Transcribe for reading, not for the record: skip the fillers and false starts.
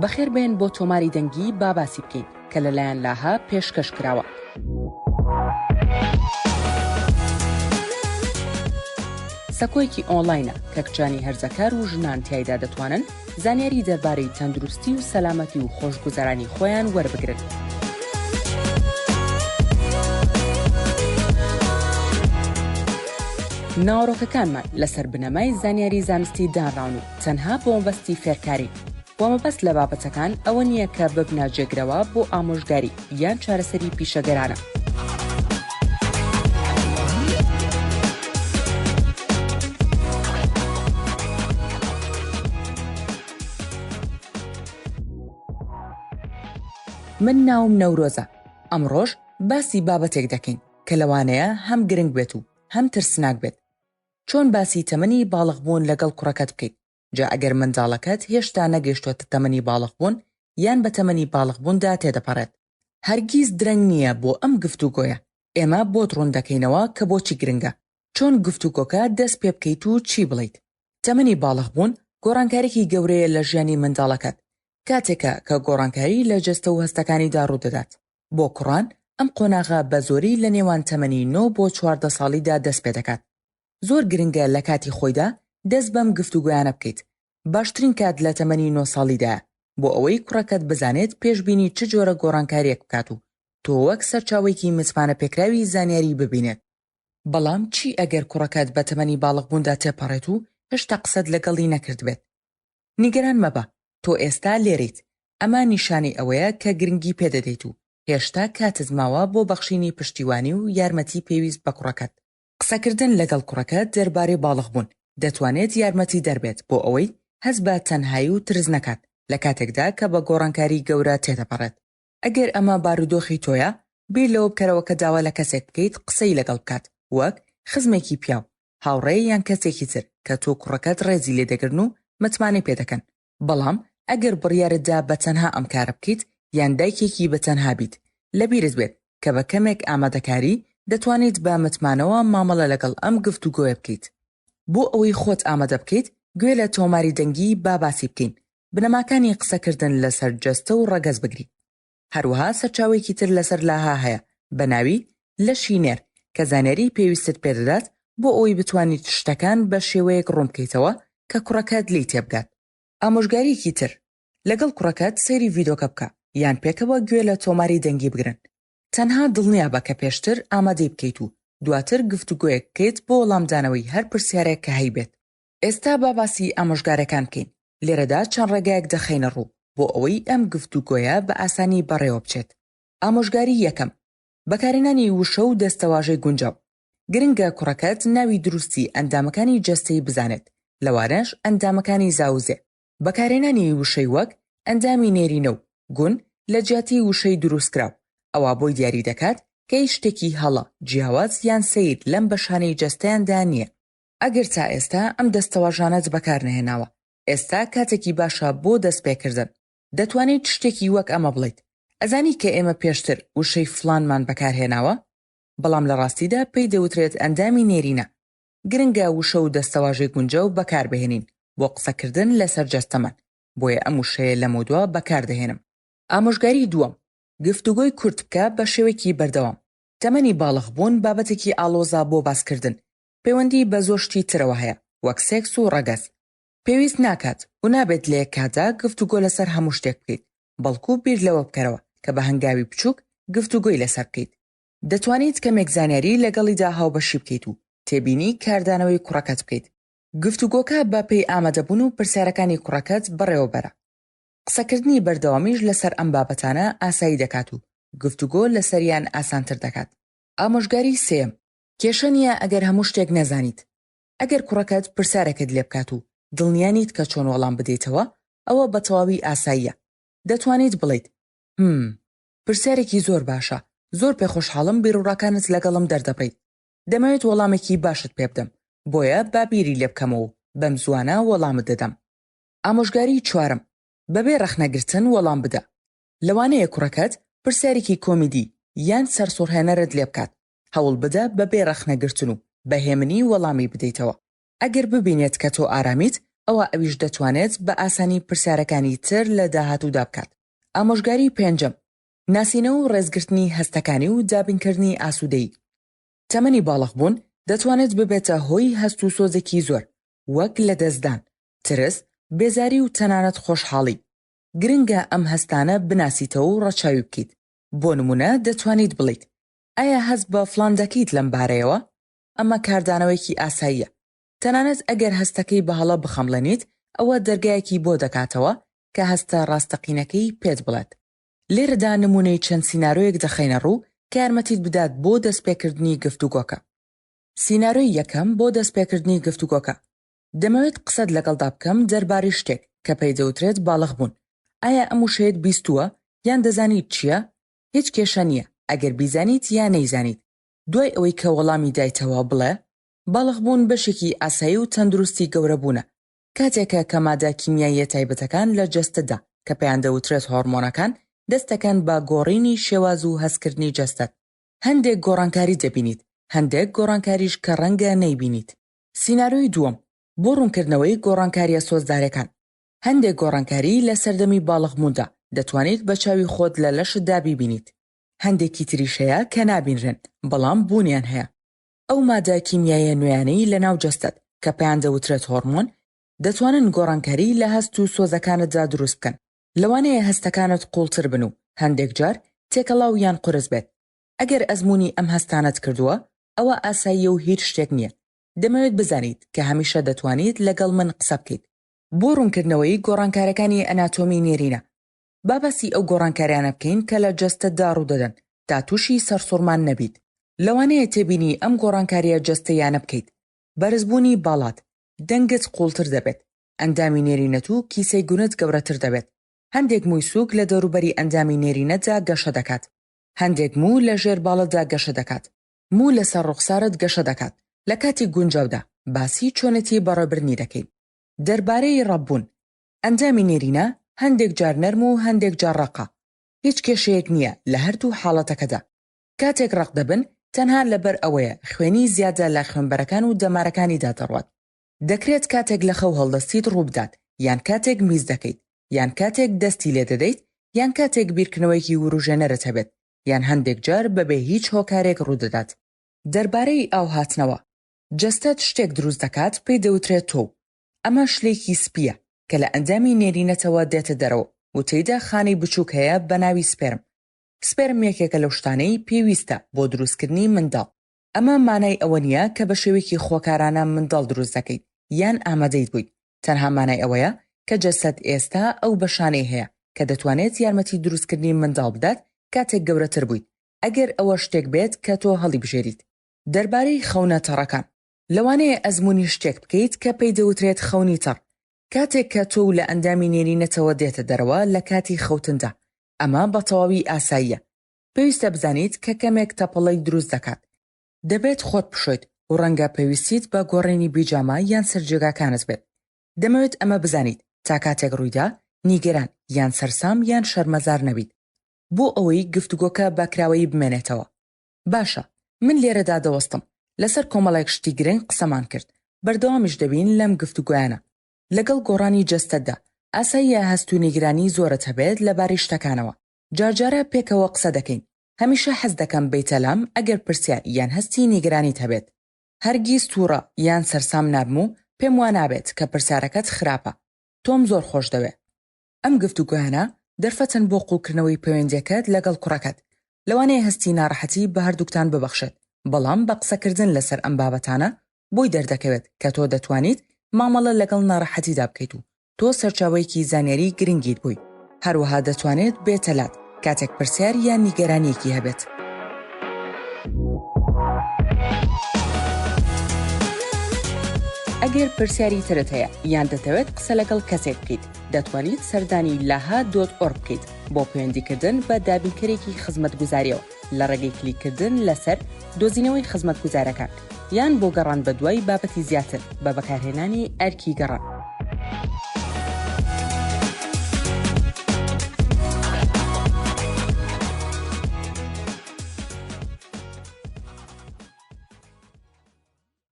بەخێربێن بۆ تۆماری دەنگی با باسی بکەین کە لەلایەن لاها پێشکەش کراوە. سەکۆیەکی ئۆنلاینە کە کچانی هەرزەکار و ژنان تیایدا دەتوانن زانیاری دەربارەی تەندروستی و سەلامەتی و خۆشگوزەرانی خۆیان وەربگرن. ناوەڕۆکەکانمان لەسەر بنەمای زانیاری زانستی دانراون و تەنها بۆ مەبەستی فێرکارین. وە مەبەست لە بابەتەکان ئەوە نییە کە ببنە جێگرەوە بۆ ئامۆژگاری یان چارەسەری پیشەگەرانە. من ناوم نەورۆزە، ئەمڕۆش باسی بابەتێک دەکەین کە لەوانەیە هەم گرنگ بێت و هەم ترسناک بێت. چۆن باسی تەمەنی باڵغبوون لەگەڵ کوڕەکەت بکەیت؟ جا ئەگەر منداڵەکەت هێشتا نەگەیشتۆتە تەمەنی باڵغبوون یان بە تەمەنی باڵغبووندا تێدەپەڕێت. هەرگیز درەنگ نییە بۆ ئەم گفتوگۆیە، ئێمە بۆت ڕوون دەکەینەوە کە بۆچی گرنگە، چۆن گفتوگۆکە دەست پێ بکەیت و چی بڵێیت. تەمەنی باڵغبوون گۆڕانکاریی گەورەیە لە ژیانی منداڵەکەت، کاتێکە کە گۆڕانکاری لە جەستە و هەستەکانیدا ڕوودەدات. بۆ کوڕان ئەم قۆناغە بە زۆری لە نێوان تەمەنی نۆ بۆ 14 ساڵیدا دەست پێدەکات. زۆر گرنگە لە کاتی خۆیدا دەست بەم گفتوگۆیانە بکەیت. باشترین کات لە تەمەنی نۆ ساڵیدایە بۆ ئەوەی کوڕەکەت بزانێت پێشبینی چ جۆرە گۆڕانکارییەک بکات و تۆ وەک سەرچاوەیەکی متمانەپێکراوی زانیاری ببینێت. بەڵام چی ئەگەر کوڕەکەت بە تەمەنی باڵغبووندا تێپەڕێت و هێشتا قسەت لەگەڵی نەکردبێت؟ نیگەران مەبە، تۆ ئێستا لێرەیت، ئەمە نیشانەی ئەوەیە کە گرنگی پێدەدەیت و هێشتا کاتت ماوە بۆ بەخشینی پشتیوانی و یارمەتی پێویست بە کوڕەکەت. قسەکردن لەگەڵ کوڕەکەت دەربارەی باڵغبوون دەتوانێت یارمەتیدەر بێت بۆ ئەوەی هەست بە تەنهایی و ترس نەکات لە کاتێکدا کە بە گۆڕانکاری گەورە تێدەپەڕێت. ئەگەر ئەمە بارودۆخی تۆیە، بیر لەوە بکەرەوە کە داوا لە کەسێک بکەیت قسەی لەگەڵ بکات، وەک خزمێکی پیاو، هاوڕێ یان کەسێکی تر کە تۆ و کوڕەکەت ڕێزی لێدەگرن و متمانەی پێدەکەن. بەڵام ئەگەر بڕیارت دا بە تەنها ئەم کارە بکەیت یان دایکێکی بە تەنها بیت، لەبیرت بێت کە بە کەمێک ئامادەکاری دەتوانیت بە متمانەوە مامەڵە لەگەڵ ئەم گفتوگۆیە بکەیت. بۆ ئەوەی خۆت ئامادە بکەیت، گوێ لە تۆماری دەنگی با باسی بکەین، بنەماکانی قسەکردن لەسەر جەستە و ڕەگەز بگری. هەروەها سەرچاوەیەکی تر لەسەر لاها هەیە بە ناوی، لەشی نێر، کە زانیاری پێویستت پێدەدات بۆ ئەوەی بتوانیت شتەکان بە شێوەیەک ڕوون بکەیتەوە کە کوڕەکەت لێی تێبگات. ئامۆژگارییەکی تر، لەگەڵ کوڕەکەت سەیری ڤیدۆکە بکە یان پێکەوە گوێ لە تۆماری دەنگی بگرن. تەنها دڵنیابە کە پێشتر ئامادەی بکەیت و دواتر گفتوگۆیەک بکەیت بۆ وەڵامدانەوەی هەر پرسیارێک کە هەیبێت. ئێستا با باسی ئامۆژگارەکان بکەین، لێرەدا چەند ڕێگایەک دەخەینە ڕوو بۆ ئەوەی ئەم گفتوگۆیە بە ئاسانی بەڕێوە بچێت. ئامۆژگاری یەکەم، بەکارهێنانی وشە و دەستەواژەی گونجاو. گرنگە کوڕەکەت ناوی دروستی ئەندامەکانی جەستەی بزانێت، لەوانەش ئەندامەکانی زاوزێ. بەکارهێنانی وشەی وەک، ئەندامی نێرینە و گون، لە جیاتی وشەی دروستکراو، ئەوا بۆی دیاری دەکات کە هیچ شتێکی هەڵە، جیاواز یان سەیر لەم بەشانەی جەستەیاندا نییە. ئەگەر تا ئێستا ئەم دەستەواژانەت بەکارنەهێناوە، ئێستا کاتێکی باشە بۆ دەستپێکردن. دەتوانیت شتێکی وەک ئەمە بڵێیت، ئەزانی کە ئێمە پێشتر وشەی فڵانمان بەکارهێناوە؟ بەڵام لە ڕاستیدا پێی دەوترێت ئەندامی نێرینە. گرنگە وشە و دەستەواژەی گونجاو بەکاربهێنین بۆ قسەکردن لەسەر جەستەمان، بۆیە ئەم وشەیە لەمەودوا بەکاردەهێنم. ئامۆژگاری دووەم، گفتوگۆی کورت بکە بە شێوەیەکی بەردەوام. تەمەنی باڵغبوون بابەتێکی ئاڵۆزە بۆ باسکردن، پەیوەندی بە زۆر شتی ترەوە هەیە وەک سێکس و ڕەگەز. پێویست ناکات و نابێت لە یەک کاتدا گفتوگۆ لەسەر هەموو شتێک بکەیت، بەڵکو بیر لەوە بکەرەوە کە بە هەنگاوی بچووک گفتوگۆی لەسەر بکەیت. دەتوانیت کەمێک زانیاری لەگەڵیدا هاوبەشی بکەیت و تێبینی کاردانەوەی کوڕەکەت بکەیت. گفتوگۆکە بە پێی ئامادەبوون و پرسیارەکانی کوڕەکەت بەڕێوەبەرە. قسەکردنی بەردەوامیش لەسەر ئەم بابەتانە ئاسایی دەکات و گفتوگۆ لەسەریان ئاسانتر دەکات. ئامۆژگاری سێیەم، کێشە نییە ئەگەر هەموو شتێک نەزانیت. ئەگەر کوڕەکەت پرسیارێکت لێ بکات و دڵنیا نیت کە چۆن وەڵام بدەیتەوە، ئەوە بە تەواوی ئاساییە. دەتوانیت بڵێیت، همم، پرسیارێکی زۆر باشە، زۆر پێخۆشحاڵم بیروڕاکانت لەگەڵم دەردەبڕیت. دەمەوێت وەڵامێکی باشت پێ بدەم، بۆیە با بیری لێ بکەمەوە و بەم زووانە وەڵامت دەدەم. ئامۆژگاریی چوارەم، بەبێ ڕەخنەگرتن وەڵام بدە. لەوانەیە کوڕەکەت پرسیارێکی کۆمیدی یان سەرسوڕهێنەرت لێ بکات، هەوڵبدە بەبێ ڕەخنەگرتن و بە هێمنی وەڵامی بدەیتەوە. ئەگەر ببینێت کە تۆ ئارامیت، ئەوا ئەویش دەتوانێت بە ئاسانی پرسیارەکانی تر لە داهاتوودا بکات. ئامۆژگاری پێنجەم، ناسینەوە و ڕێزگرتنی هەستەکانی و دابینکردنی ئاسوودەیی. تەمەنی باڵغبوون دەتوانێت ببێتە هۆی هەست و سۆزێکی زۆر، وەک لەدەستدان، ترس، بێزاری و تەنانەت خۆشحاڵی. گرنگە ئەم هەستانە بناسیتەوە و ڕەچاوی بکەیت. بۆ نموونە دەتوانیت بڵێیت، ئایا هەست بە فڵان دەکەیت لەم بارەیەوە؟ ئەمە کاردانەوەیەکی ئاساییە. تەنانەت ئەگەر هەستەکەی بە هەڵە بخەمڵێنیت، ئەوە دەرگایەکی بۆ دەکاتەوە کە هەستە ڕاستەقینەکەی پێت بڵێت. لێرەدا نموونەی چەند سینارۆیەک دەخەینە ڕوو کە یارمەتیت بدات بۆ دەستپێکردنی گفتوگۆکە. سینارۆی یەکەم بۆ دەستپێکردنی گفتوگۆکە، دەمەوێت قسەت لەگەڵدا بکەم دەربارەی شتێک کە پێی دەوترێت باڵغ بوون. ئایا ئەم وشەیەت بیستووە یان دەزانیت چییە؟ هیچ کێشە نییە ئەگەر بیزانیت یا نەیزانیت. دوای ئەوەی کە وەڵامی دایتەوە بڵێ، باڵغ بوون بەشێکی ئاسایی و تەندروستی گەورەبوونە. کاتێکە کە مادە کیمیاییە تایبەتەکان لە جەستەدا کە پێیان دەوترێت هۆڕمۆنەکان دەست دەکەن بە گۆڕینی شێواز و هەستکردنی جەستەت. هەندێک گۆڕانکاری دەبینیت، هەندێک گۆڕانکاریش کە ڕەنگە نەیبینیت. سینارۆی دووەم، بۆ ڕوونکردنەوەی گۆڕانکارییە سۆزدارەکان. هەندێک گۆڕانکاری لە سەردەمی باڵغبووندا دەتوانیت بە چاوی خۆت لە لەشتدا بیبینیت. هەندێکی تریش هەیە کە نابینرێن بەڵام بوونیان هەیە. ئەو مادە کیمیاییە نوێیانەی لەناو جەستەت کە پێیان دەوترێت هۆڕمۆن، دەتوانن گۆڕانکاری لە هەست و سۆزەکانتدا دروست بکەن. لەوانەیە هەستەکانت قووڵتر بن و هەندێک جار تێکەڵاو یان قورس بێت. ئەگەر ئەزموونی ئەم هەستانەت کردووە، ئەوە ئاساییە و هیچ شتێک نییە. دەمەوێت بزانیت کە هەمیشە دەتوانیت لەگەڵ من قسە بکەیت. بۆ ڕوونکردنەوەی گۆڕانکارەکانی ئەناتۆمی نێرینە، با باسی ئەو گۆڕانکاریانە بکەین کە لە جەستەتدا ڕوودەدەن تا تووشی سەرسوڕمان نەبیت. لەوانەیە تێبینی ئەم گۆڕانکارییە جەستەییانە بکەیت، بەرزبوونی باڵات، دەنگت قووڵتر دەبێت، ئەندامی نێرینەت و کیسەی گونت گەورەتر دەبێت، هەندێک مووی سووک لە دەوروبەری ئەندامی نێرینەتدا گەشە دەکات، هەندێک موو لە ژێر باڵتدا گەشە دەکات، موو لەسەر ڕوخسارت گەشە دەکات، لە کاتی گونجاودا باسی چۆنێتی بەڕێوبردنی دەکەین. دەربارەی ڕەپبوون، ئەندامی نێرینە هەندێک جار نەرم و هەندێک جار ڕەقە، هیچ کێشەیەک نییە لە هەردوو حاڵەتەکەدا. کاتێک ڕەق دەبن تەنها لەبەر ئەوەیە خوێنی زیادە لە خوێنبەرەکان و دەمارەکانیدا دەڕوات. دەکرێت کاتێک لە خەو هەڵدەستیت ڕووبدات یان کاتێک میز دەکەیت یان کاتێک دەستی لێ دەدەیت یان کاتێک بیرکردنەوەیەکی وروژێنەرت هەبێت یان هەندێک جار بەبێ هیچ هۆکارێک ڕوودەدات. دەربارەی ئاو هاتنەوە، جەستەت شتێک دروست دەکات پێی دەوترێت تۆو، ئەمە شلێکی سپییە کە لە ئەندامی نێرینەتەوە دێتە دەرەوە و تێیدا خانەی بچووک هەیە بە ناوی سپێرم. سپێرم یەکێکە لەو شتانەی پێویستە بۆ دروستکردنی منداڵ. ئەمە مانای ئەوە نییە کە بە شێوەیەکی خۆکارانە منداڵ دروست دەکەیت یان ئامادەیت بوویت، تەنها مانای ئەوەیە کە جەستەت ئێستا ئەو بەشانەی هەیە کە دەتوانێت یارمەتی دروستکردنی منداڵ بدات کاتێک گەورەتر بوویت، ئەگەر ئەوە شتێک بێت کە تۆ هەڵیبژێریت. دەربارەی خەونە تەڕەکان، لەوانەیە ئەزموونی شتێک بکەیت کە پێی دەوترێت خەونی تەڕ، کاتێک کە تۆو لە ئەندامی نێرینەتەوە دێتە دەرەوە لە کاتی خەوتندا، ئەمە بە تەواوی ئاساییە. پێویستە بزانیت کە کەمێک تەپڵەی دروست دەکات. دەبێت خۆت بشۆیت و ڕەنگە پێویستیت بە گۆڕینی بیجامە یان سەرجێگاکانت بێت. دەمەوێت ئەمە بزانیت تا کاتێک ڕوویدا نیگەران یان سەرسام یان شەرمەزار نەبیت. بۆ ئەوەی گفتوگۆکە بە کراوەیی بمێنێتەوە. باشە، من لێرەدا دەوەستم. لەسەر کۆمەڵێک شتی گرنگ قسەمان کرد. بەردەوامیش دەبین لەم گفتوگۆیانە. لەگەڵ گۆڕانی جەستەتدا، ئاساییە هەست و نیگرانی زۆرت هەبێت لەبارەی شتەکانەوە. جارجارە پێکەوە قسە دەکەین. هەمیشە حەز دەکەم بێیتە لام ئەگەر پرسیار یان هەستی نیگەرانیت هەبێت. هەرگیز تووڕە یان سەرسام نابم و پێم وا نابێت کە پرسیارەکەت خراپە. تۆم زۆر خۆش دەوێ. ئەم گفتوگۆیانە دەرفەتن بۆ قووڵکردنەوەی پەیوەندییەکەت لەگەڵ کوڕەکەت. لەوانەیە هەستی ناڕەحەتی بە هەردووکتان ببەخشێت، بەڵام بە قسەکردن لەسەر ئەم بابەتانە بۆی دەردەکەوێت کە تۆ دەتوانیت مامەڵە لەگەڵ ناڕەحەتیدا بکەیت و تۆ سەرچاوەیەکی زانیاری گرنگیت بووی، هەروەها دەتوانێت بێتە لات کاتێک پرسیار یان نیگەرانییەکی هەبێت. ئەگەر پرسیاری ترت هەیە یان دەتەوێت قسە لەگەڵ کەسێک بکەیت، دەتوانیت سەردانی لاها dot org بکەیت بۆ پەیوەندیکردن بە دابینکەرێکی خزمەتگوزارییەوە لە ڕێگەی کلیککردن لەسەر دۆزینەوەی خزمەتگوزارەکان یان بۆ گەڕان بەدوای بابەتی زیاتر بە بەکارهێنانی ئەرکی گەڕان.